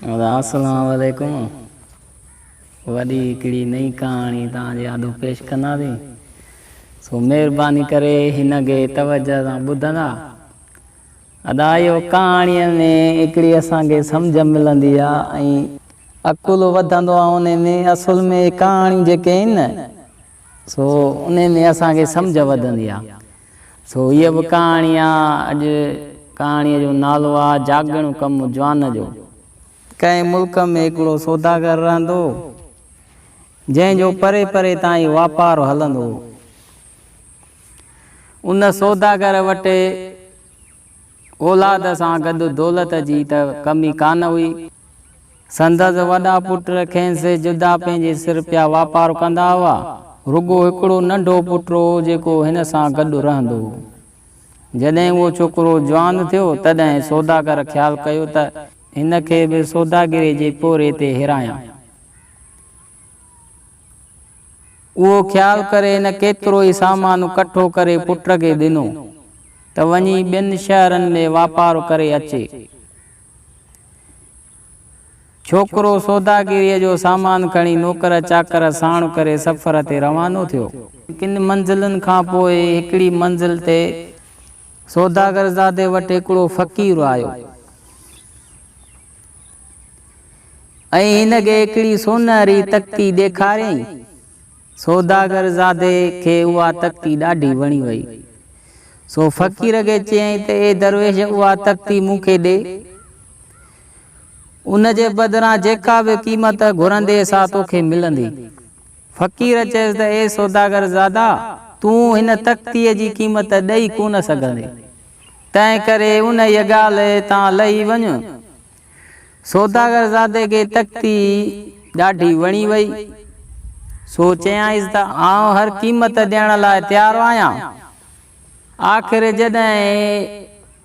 اسلام عليڪم وڏي هڪڙي نئين ڪهاڻي توهان جي آڏو پيش ڪنداسين سو مهرباني ڪري هن کي توجه سان ٻڌندا ادا اهو ڪهاڻي ۾ هڪڙي اسان کي سمجهه ملندي آ ۽ عقل وڌندو آ ان ۾ اصل ۾ ڪهاڻيون جيڪي آهن نه سو ان ۾ اسان کي سمجهه وڌندي آ سو هيء به ڪهاڻي آ. اڄ ڪهاڻيء جو نالو آ جاڳڻ ڪم جوان جو. ڪنهن ملڪ ۾ هڪڙو سوداگر رهندو هو، جنهن جو پري پري تائين واپار هلندو هو. ان سوداگر وٽ اولاد سان گڏ دولت جي ته ڪمي ڪانه هئي. سندس وڏا پٽ کينس جدا پنهنجي سر پيا واپار ڪندا هئا. رڳو هڪڙو ننڍو پٽ هو جيڪو هن سان گڏ رهندو هو. جڏهن اهو ڇوڪرو جوان ٿيو، تڏهن سوداگر خيال ڪيو ته هن کي به سوداگريء جي پورهيي تي هيرايان. اهو خيال ڪري هن ڪيترو ئي سامان ڪٺو ڪري پٽ کي ڏنو ته وڃي ٻين شهرن ۾ واپار ڪري اچي. ڇوڪرو سوداگريء جو سامان کڻي نوڪر چاڪر ساڻ ڪري سفر تي روانو ٿيو. ڪن منزلن کان پوء هڪڙي منزل تي سوداگرزادي وٽ هڪڙو فقير آيو ۽ هن کي هڪڙي سونهري تختي ڏيکاريائين. سوداگر زادي کي اها تختي ڏاڍي وڻي وئي. سو فقير کي چيائين ته اي درويش اها تختي مون کي ڏي. ان جي بدران جيڪا به قيمت گهرندين سا توکي ملندي. فقير چيس ته اي سوداگر زادا تون هن تختيء جي قيمت ڏئي ڪونه سگهندين. تنهنڪري انهيء ڳالهه تان لهي وڃ. سوداگر زادي کي تختي ڏاڍي وڻي وئي، سو چيائينس ته آئون هر قيمت ڏيڻ لاء تيار آهيان. آخر جڏهن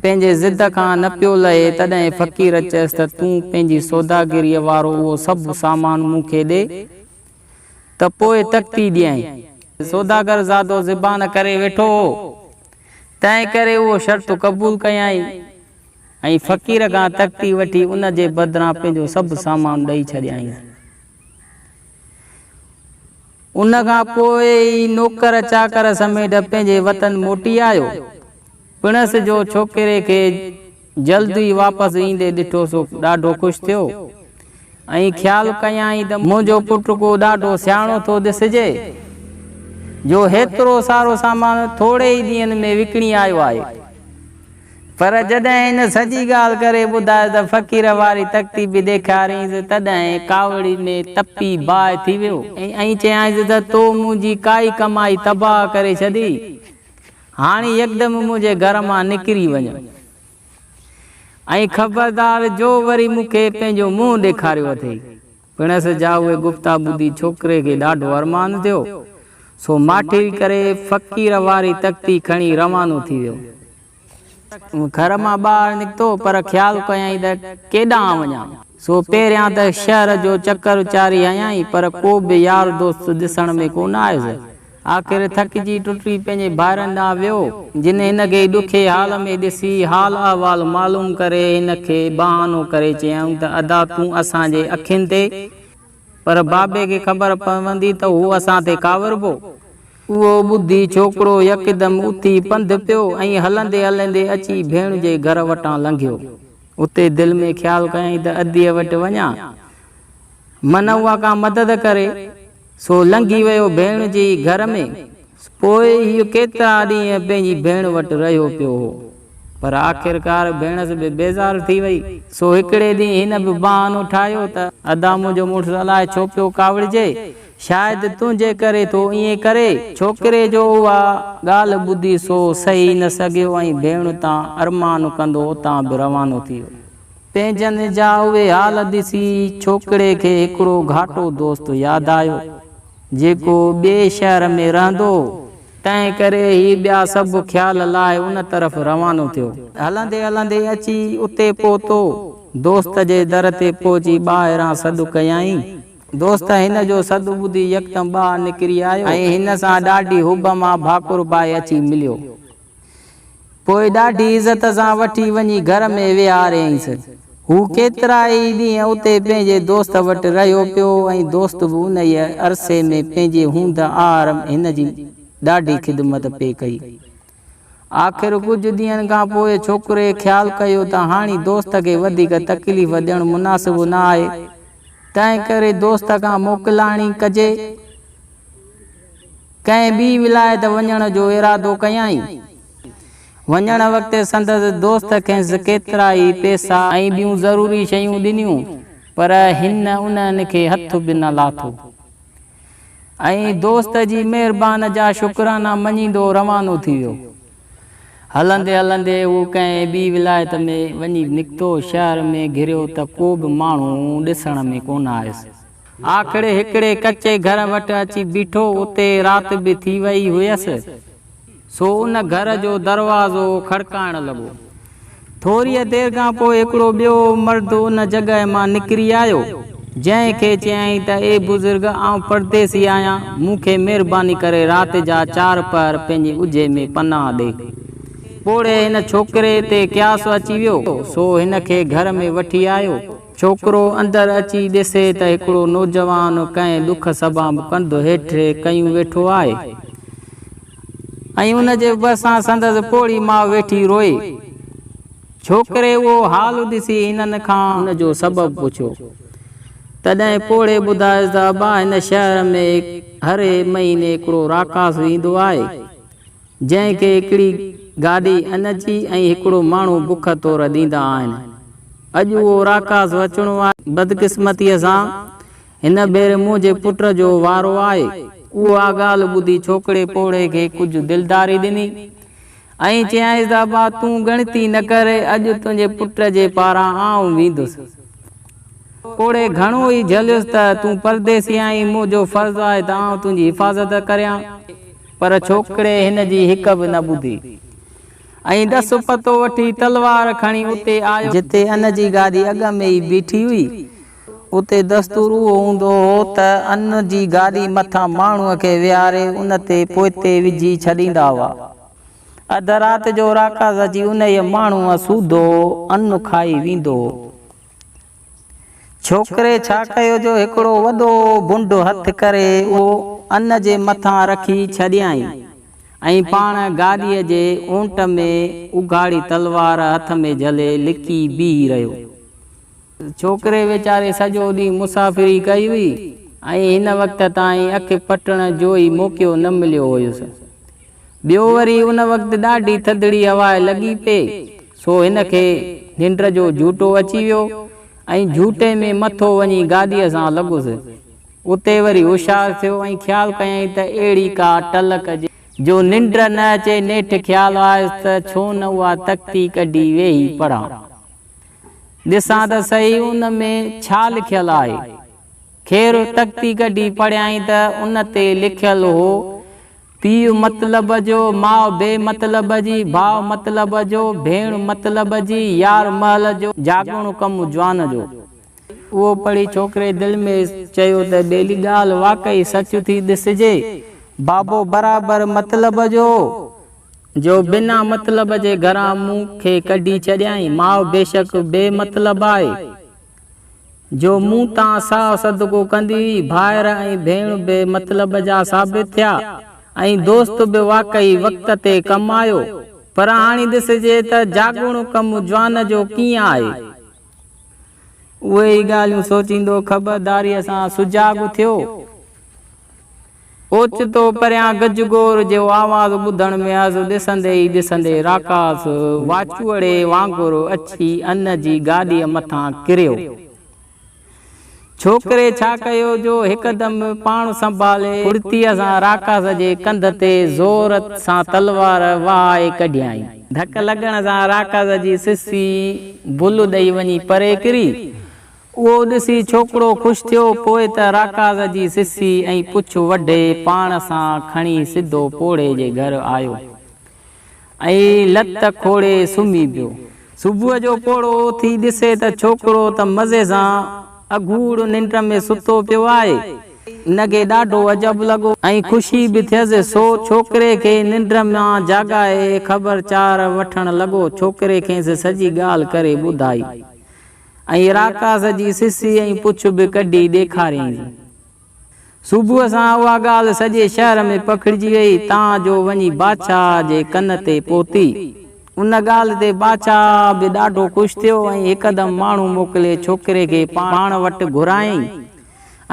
پنهنجي ضد کان نه پيو لهي، تڏهن فقير چيس ته تون پنهنجي سوداگريء وارو اهو سڀ سامان مون کي ڏي ته پوء تختي ڏيانء. سوداگر زادو زبان ڪري ويٺو هو، تنهنڪري اهو شرط قبول ڪيائين. ۽ فقير کان تختي وٺي ان جي بدران پنهنجو سڀ سامان ڏئي ڇڏيائين. ان کان پوء ئي نوڪر چاڪر سميٽ پنهنجي وطن موٽي آيو. پڻس جو ڇوڪري کي جلد ئي واپس ايندي ڏٺو سو ڏاڍو خوش ٿيو ۽ خيال ڪيائين ته منهنجو پٽ ڪو ڏاڍو سياڻو ٿو ڏسجي جو هيترو سارو سامان ٿوري ئي ڏينهن ۾ وڪڻي آيو آهي. پر جڏهن هن سڄي ڳالهه ڪري ٻڌايس ته فقير واري تختي به ڏيکارينس، تڏهن ڪاوڙي ۾ تپي باهه ٿي ويو ۽ چيائينس ته تو منهنجي ڪائي ڪمائي تباهه ڪري ڇڏي، هاڻي يڪدم منهنجي گهر مان نڪري وڃ ۽ خبردار جو وري مون کي پنهنجو منهن ڏيکاريو اٿئي. پڻس جا اهي گفتا ٻڌي ڇوڪري کي ڏاڍو ارمان ٿيو، سو ماٺيري ڪري فقير واري تختي کڻي روانو ٿي ويو. گهر مان ٻاهر نڪتو، پر خيال ڪيائين ته ڪيڏانهن وڃان؟ سو پهريان ته شهر جو چڪر چاري هنيائين، پر ڪو به يار دوست ڏسڻ ۾ ڪونه آيس. آخر ٿڪجي ٽٽي پنهنجي ڀائرن ڏانهن ويو، جن هن کي ڏکي حال ۾ ڏسي، حال احوال معلوم ڪري، هن کي بهانو ڪري چيائون ته ادا تون اسان جي اکين تي، پر بابي کي خبر پوندي ته هو اسان تي ڪاوڙبو. اهو ٻڌي ڇوڪرو يڪدم اٿي پنڌ پيو ۽ هلندي هلندي اچي ڀيڻ جي گهر وٽان لنگهيو. اتي دل ۾ خيال ڪيائين ته اديء وٽ وڃان، من اها ڪا مدد ڪري. سو لنگهي ويو ڀيڻ جي گهر ۾. پوء هيء ڪيترا ڏينهن پنهنجي ڀيڻ وٽ رهيو پيو هو. پر آخرڪار ڀيڻس به بيزار ٿي وئي. سو هڪڙي ڏينهن هن به بهانو ٺاهيو ته، ادا منهنجو مڙس الائي ڇو پيو ڪاوڙجي. شايد تنهنجي ڪري ٿو ائين ڪري. ڇوڪري جو اها ڳالهه ٻڌي سو سهي نه سگهيو ۽ ڀيڻ تان ارمان ڪندو اتان به روانو ٿي ويو. پنهنجن جا اهي حال ڏسي ڇوڪري کي هڪڙو گهاٽو دوست ياد آيو، جيڪو ٻئي شهر ۾ رهندو هو، تنهن ڪري هي ٻيا سڀ خيال لاهي ان طرف روانو ٿيو. هلندي هلندي اچي اتي پهتو. دوست جي در تي پهچي ٻاهران سڏ ڪيائين. دوست هن جو سڏ ٻڌي يڪدم ٻاهر نڪري آيو ۽ هن سان ڏاڍي حب مان ڀاڪر پائي اچي مليو. پوء ڏاڍي عزت سان وٺي وڃي گهر ۾ ويهاريائينس. هو ڪيترائي ڏينهن اتي پنهنجي دوست وٽ رهيو پيو ۽ دوست به انهيء عرصي ۾ پنهنجي هوند آهر هن جي ڏاڍي خدمت پئي ڪئي. آخر ڪجهه ڏينهن کان پوء ڇوڪري خيال ڪيو ته هاڻي دوست کي وڌيڪ تڪليف ڏيڻ مناسب نه آهي، تنهنڪري دوست کان موڪلاڻي ڪجي. ڪنهن ٻي ولايت وڃڻ جو ارادو ڪيائين. وڃڻ وقت سندس دوست کيس ڪيترائي پئسا ۽ ٻيون ضروري شيون ڏنيون، پر هن انهن کي هٿ به نه لاٿو ۽ دوست جي مهربان جا شڪرانا مڃيندو روانو ٿي ويو. هلندي هلندي هو ڪنهن ٻي ولايت ۾ وڃي نڪتو. شهر ۾ گهريو ته ڪو به ماڻهو ڏسڻ ۾ ڪونه آيس. آخر هڪڙي ڪچي گهر وٽ اچي بيٺو. اتي رات به ٿي ويئي هيس، سو ان گهر جو دروازو کڙڪائڻ لڳو. ٿوريء دير کان پوء هڪڙو ٻيو مرد ان جڳهه مان نڪري آيو، جنهن کي چيائين ته اي بزرگ! آئون پرديسي آهيان، مون کي مهرباني ڪري رات جا چار پهر پنهنجي اجهي ۾ پناهه ڏي. پوڙهي هن ڇوڪري تي قياس اچي ويو، سو هن کي گهر ۾ وٺي آيو. ڇوڪرو اندر اچي ڏسي ته هڪڙو نوجوان ڪنهن ڏک سبب ڪنڌ هيٺ ڪيون ويٺو آهي ۽ ان جي ڀرسان سندس پوڙهي ماء ويٺي روئي. ڇوڪري اهو حال ڏسي هنن کان ان جو سبب پڇيو. تڏهن پوڙهي ٻڌايس ته ابا هن شهر ۾ هر مهيني هڪڙو راڪاس ايندو آهي. جنهن کي هڪڙي گاڏي ان جي ۽ هڪڙو ماڻهو بک طور ڏيندا آهن. اڄ اهو راڪاس اچڻو آهي. بدقسمتيء سان هن ڀيري منهنجي پٽ جو وارو آهي. اها ڳالهه ٻڌي ڇوڪري پوڙهي کي ڪجهه دلداري ڏني ۽ چيائينس ته ابا تون ڳڻتي نه ڪر، اڄ تنهنجي پٽ جي پاران آئون ويندس. پوڙهي گهڻو ئي جهليس ته تون پرديسي آهين، منهنجو فرض آهي ته آئون تنهنجي حفاظت ڪريان. پر ڇوڪري هن جي هڪ به نه ٻڌي ۽ ڏس پتو وٺي تلوار کڻي اتي آيو. جتي ان جي گاڏي اڳ ۾ ئي بيٺي هئي. اتي دستور اهو هوندو هو ته ان جي گاڏي مٿان ماڻهوء کي ويهاري ان تي پوئتي وجهي ڇڏيندا هئا. اڌ رات جو راڪاس اچي انهيء ماڻهوء سوڌو ان کائي ويندو هو. ڇوڪري ڇا ڪيو جو هڪڙو وڏو بنڊ هٿ ڪري اهو ان جي مٿان رکي ڇڏيائين ۽ پاڻ گاڏيء جي اونٽ ۾ اگهاڙي تلوار هٿ ۾ جهلي لڪي بيهي رهيو. ڇوڪري ويچاري سڄو ڏينهن مسافري ڪئي هئي ۽ هن وقت تائين اک پٽڻ جو ئي موقعو نه مليو هيس. ٻيو وري ان وقت ڏاڍي ٿڌڙي هواء لڳي پئي، سو هن کي ننڊ جو جهوٽو اچي ويو ۽ جهوٽي ۾ مٿو وڃي گاڏيء سان لڳس. اتي وري هوشيار ٿيو ۽ خيال ڪيائين ته اهڙي ڪا ٽل ڪجي، جو ننڊ نه اچي، نيٺ خيال آيس ته ڇو نه اها تختي ڪڍي ويهي پڙهان، ڏسان ته سهي ان ۾ ڇا لکيل آهي. خير تختي ڪڍي پڙهيائين ته ان تي لکيل هو. پيء مطلب جو، ماء بي مطلب جي، ڀاء مطلب جو، ڀيڻ مطلب جي، يار مهل جو، جاڳڻ ڪم جوان جو. اهو پڙهي ڇوڪري دل ۾ چيو ته ٻيلي ڳالهه واقعي سچ ٿي ڏسجي. بابو برابر مطلب جو هو، جو بنا مطلب جي گهران مون کي ڪڍي ڇڏيائين. ماء بيشڪ بي مطلب آهي. جو مون تان ساهه صدقو ڪندي هئي، ڀائر ۽ ڀيڻ به مطلب جا ثابت ٿيا ۽ دوست به واقعي وقت تي ڪم آيو. پر هاڻي ڏسجي ته جاڳڻ ڪم جوان جو ڪيئن آهي؟ اهي ئي ڳالهيون سوچيندو خبرداريء سان سجاڳ ٿيو. اوچتو پريان گجگور جو آواز ٻڌڻ ۾ آيس. ڏسندي ئي ڏسندي راڪاس واچوئڙي وانگر اچي ان جي گاڏيء مٿان ڪريو. ڇوڪري ڇا ڪيو جو هڪدم پاڻ سنڀالي ڦڙتيء سان راڪاس جي ڪنڌ تي زور سان تلوار وهائي ڪڍيائين. ڌڪ لڳڻ سان راڪاس جي سسي بل ڏئي وڃي پري ڪري. اهو ڏسي ڇوڪرو خوش ٿيو، پوء ته راڪاس جي سسي ۽ پڇ وڍي پاڻ سان کڻي سڌو پوڙهي جي گهر آيو ۽ لت کوڙي سمهي پيو. صبح جو پوڙهو اٿي ڏسي ته ڇوڪرو ته مزي سان اگهوڙ ننڊ ۾ ستو پيو آهي. هن کي ڏاڍو عجب لڳو ۽ خوشي به ٿيس، سو ڇوڪري کي ننڊ مان جاڳائي خبر چار وٺڻ لڳو. ڇوڪري کيس سڄي ڳالهه ڪري ٻڌائي. ۽ راڪاس جي سسي ۽ پڇ به ڪڍي ڏيکاريائينس. صبح سان اها ڳالهه سڄي شهر ۾ پکڙجي ويئي، تان جو وڃي بادشاهه جي ڪن تي پهتي. ان ڳالهه تي بادشاهه به ڏاڍو خوش ٿيو ۽ هڪدم ماڻهو موڪلي ڇوڪري کي پاڻ وٽ گهرايائين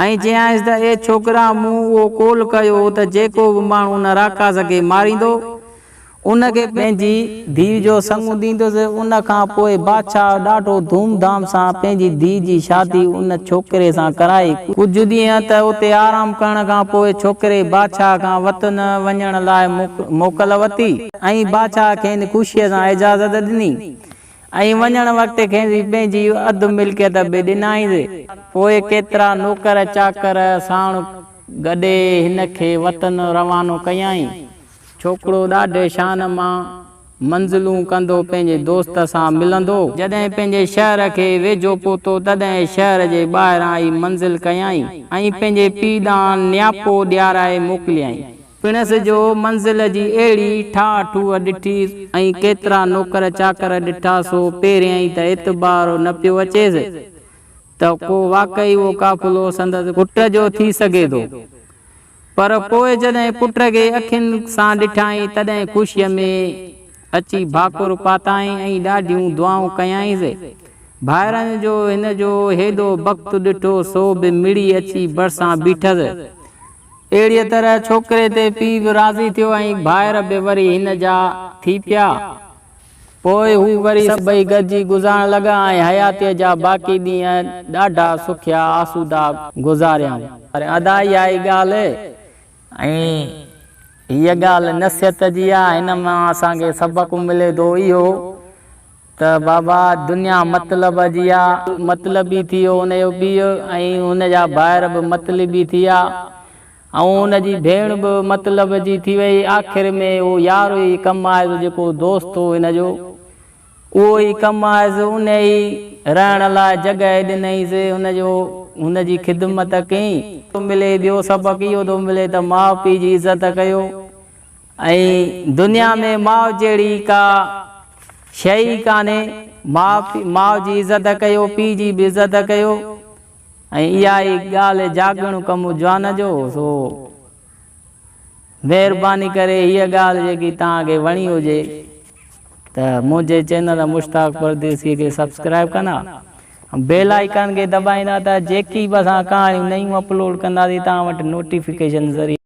۽ چيائينس ته اي ڇوڪرا، مون اهو قول ڪيو هو ته جيڪو به ماڻهو ان راڪاس کي ماريندو، ان کي پنهنجي ڌيء جو سڱ ڏيندس. ان کان پوء بادشاهه ڏاڍو ڌوم ڌام سان پنهنجي ڌيء جي شادي ان ڇوڪري سان ڪرائي. ڪجهه ڏينهن ته اتي آرام ڪرڻ کان پوء ڇوڪري بادشاهه کان وطن وڃڻ لاء موڪل ورتي ۽ بادشاهه کين خوشيء سان اجازت ڏني ۽ وڃڻ وقت کيس پنهنجي اڌ ملڪيت به ڏنائينس. پوء ڪيترا نوڪر چاڪر ساڻ گڏي هن کي وطن روانو ڪيائين. ڇوڪرو ڏاڍي شان مان منزلون ڪندو پنهنجي دوست سان ملندو. جڏهن پنهنجي شهر کي ويجهو پهتو تڏهن شهر جي ٻاهران ئي منزل ڪيائين ۽ پنهنجي پيء ڏانهن نياپو ڏيارائي موڪليائين. پڻس جو منزل جي اهڙي ٺاهه ٺوهه ڏٺي ۽ ڪيترا نوڪر چاڪر ڏٺا سو پهريائين ته اعتبار نه پيو اچيس ته ڪو واقعي اهو قافلو سندس پٽ جو ٿي سگهي ٿو. پر پوء جڏهن پٽ کي اکين سان ڏٺائين، تڏهن خوشيء ۾ اچي ڀاڪر پاتائين ۽ ڏاڍيون دعائون ڪيائينس. ڀائرن جو هن جو هيڏو بخت ڏٺو، سو به مڙي اچي ڀرسان بيٺس. اهڙيء طرح ڇوڪري تي پيء به راضي ٿيو ۽ ڀائر به وري هن جا ٿي پيا. پوء هو وري سڀئي گڏجي گذارڻ لڳا ۽ حياتيء جا باقي ڏينهن ڏاڍا سکيا آسودا گذاريائون. ادا اها ئي ڳالهه ۽ هيء ڳالهه نصيحت جي آهي، هن مان اسان کي سبق ملي ٿو اهو ته بابا دنيا مطلب جي آ. مطلبي ٿي ويو هن جو پيء ۽ هن جا ڀائر به مطلبي ٿي ويا. ۽ ان جي ڀيڻ به مطلب جي ٿي وئي. آخر ۾ اهو يار ئي ڪم آيس جيڪو دوست هو هن جو، اهو ئي ڪم آيس. ان ئي رهڻ لاء جڳهه ڏنئيس، هن جو هن جي خدمت ڪئي. ٿو ملي، ٻيو سبق اهو ٿو ملي ته ماء پيء جي عزت ڪيو ۽ دنيا ۾ ماء جهڙي ڪا شيء ئي ڪانهي. ماء جي عزت ڪيو، پيء جي به عزت ڪيو. ۽ اها ئي ڳالهه جاڳڻ ڪم جوان جو سو مهرباني ڪري هيء ڳالهه جيڪي توهان کي وڻي هجي ته منهنجي چينل مشتاق پرديسي کي سبسڪرائب ڪندا ۽ بيل آئيڪان کي دٻائيندا ته جيڪي به اسان ڪهاڻيون نيون اپلوڊ ڪنداسين توهان وٽ نوٽيفڪيشن ذريعي.